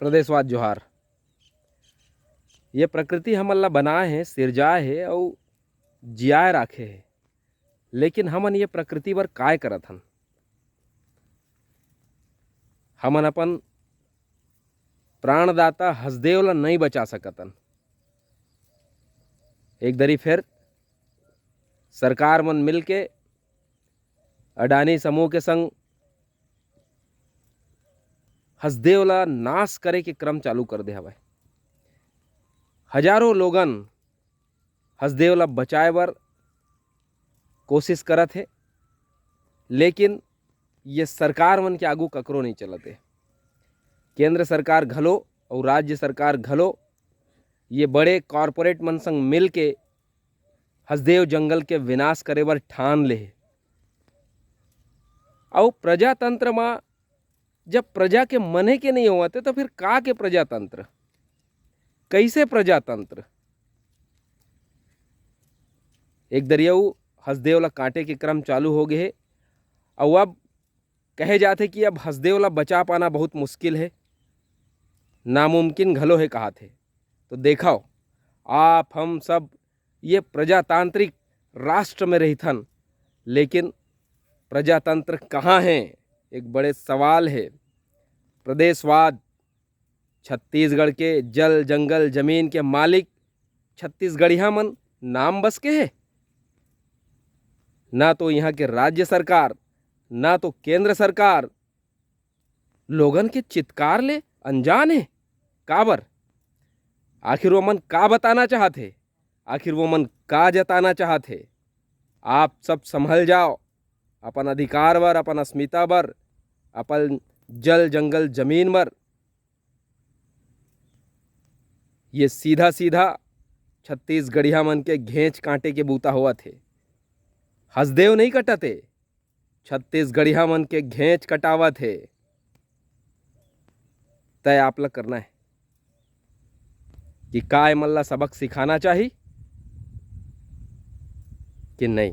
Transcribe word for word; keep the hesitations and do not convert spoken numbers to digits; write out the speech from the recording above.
प्रदेशवाद जोहार। ये प्रकृति हमन ला बनाए हे, सिरजाए हे अउ जियाए राखे हे, लेकिन हमन ये प्रकृति बर काय करत हन? हमन अपन प्राणदाता हसदेव ला नइ बचा सकतन। एक दरी फेर सरकार मन मिलके अडानी समूह के संग हसदेव ला नाश करे के क्रम चालू कर दे हवय। हजारों लोगन हसदेव ला बचाए बर कोशिश करत हे, लेकिन ये सरकार मन के आगू ककरो नइ चलत हे। केंद्र सरकार घलो अउ राज्य सरकार घलो ये बड़े कॉरपोरेट मन संग मिल के हसदेव जंगल के विनाश करे बर ठान ले हे। अउ प्रजातंत्र म जब प्रजा के मने के नइ होवत हे, तो फिर का के प्रजातंत्र? कइसे प्रजातंत्र? एक दरिया हसदेव ला काटे के क्रम चालू हो गे हे, अउ अब कहे जाथे कि अब हसदेव ला बचा पाना बहुत मुश्किल हे, नामुमकिन घलो हे कहाथे। तो देखव, आप हम सब ये प्रजातांत्रिक राष्ट्र में रहिथन, लेकिन प्रजातंत्र कहाँ हे? एक बड़े सवाल हे। प्रदेशवाद, छत्तीसगढ़ के जल, जंगल, जमीन के मालिक छत्तीसगढ़िया मन नाम बस के हे। ना तो यहाँ के राज्य सरकार, ना तो केंद्र सरकार लोगन के चित्कार ले अनजान हे। काबर? आखिर वो मन का बताना चाहत हे? आखिर वो मन का जताना चाहत हे? आप सब संभल जाव, अपन अधिकार बर, अपन अस्मिता बर, अपन जल, जंगल, जमीन बर। ये सीधा सीधा छत्तीसगढ़िया मन के घेंच काटे के बूता होवत हे। हसदेव नइ कटत हे, छत्तीसगढ़िया मन के घेंच कटावत हे। तय आप ला करना हे कि का एमन ला सबक सिखाना चाही कि नहीं।